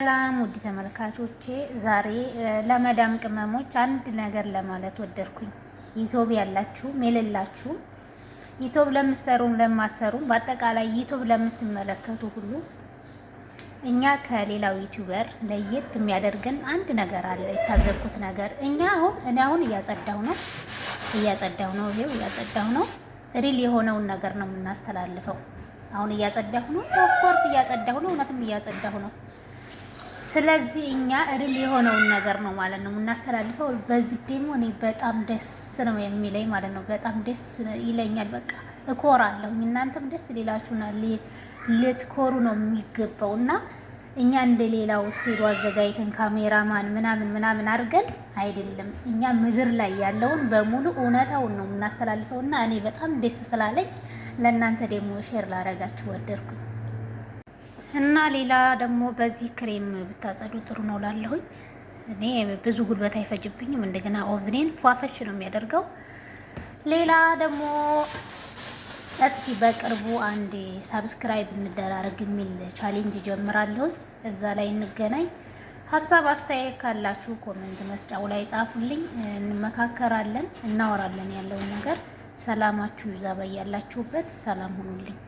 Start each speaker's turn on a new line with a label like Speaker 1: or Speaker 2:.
Speaker 1: ሰላም ውድ ተመልካቾቼ፣ ዛሬ ለመዳም ቅመሞች አንድ ነገር ለማለት ወደድኩኝ። ዩቲዩብ ያላችሁም የሌላችሁም፣ ዩቲዩብ ለምትሰሩም ለማትሰሩም፣ በአጠቃላይ ዩቲዩብ ለምትመለከቱ ሁሉ እኛ ከሌላው YouTuber ለየት የሚያደርገን አንድ ነገር አለ። የታዘብኩት ነገር እኛ አሁን እኔ አሁን እያጸዳሁ ነው እያጸዳሁ ነው፣ ይሄው እያጸዳሁ ነው። Real የሆነውን ነገር ነው የምናስተላልፈው። አሁን እያጸዳሁ ነው፣ of course እያጸዳሁ ነው፣ እውነትም እያጸዳሁ ነው። ስለዚህ እኛ real የሆነውን ነገር ነው ማለት ነው የምናስተላልፈው። በዚህ ደግሞ እኔ በጣም ደስ ነው የሚለኝ ማለት ነው። በጣም ደስ ይለኛል። በቃ እኮራለሁኝ። እናንተም ደስ ሊላችሁና ልትኮሩ ነው የሚገባው። እና እኛ እንደ ሌላው ስቱዲዮ አዘጋጅተን ካሜራማን ምናምን ምናምን አድርገን አይደለም። እኛ ምድር ላይ ያለውን በሙሉ እውነታውን ነው የምናስተላልፈው። እና እኔ በጣም ደስ ስላለኝ ለእናንተ ደግሞ share ላረጋችሁ ወደድኩኝ። እና ሌላ ደግሞ በዚህ ክሬም ብታጸዱ ጥሩ ነው ላለሁኝ። እኔ ብዙ ጉልበት አይፈጅብኝም። እንደገና oven ኤን ፏፈሽ ነው የሚያደርገው። ሌላ ደግሞ እስኪ በቅርቡ አንድ subscribe እንደራረግ የሚል challenge ጀምራለሁኝ። እዛ ላይ እንገናኝ። ሀሳብ አስተያየት ካላችሁ comment መስጫው ላይ ጻፉልኝ። እንመካከራለን፣ እናወራለን ያለውን ነገር። ሰላማችሁ ይብዛ በያላችሁበት። ሰላም ሁኑልኝ።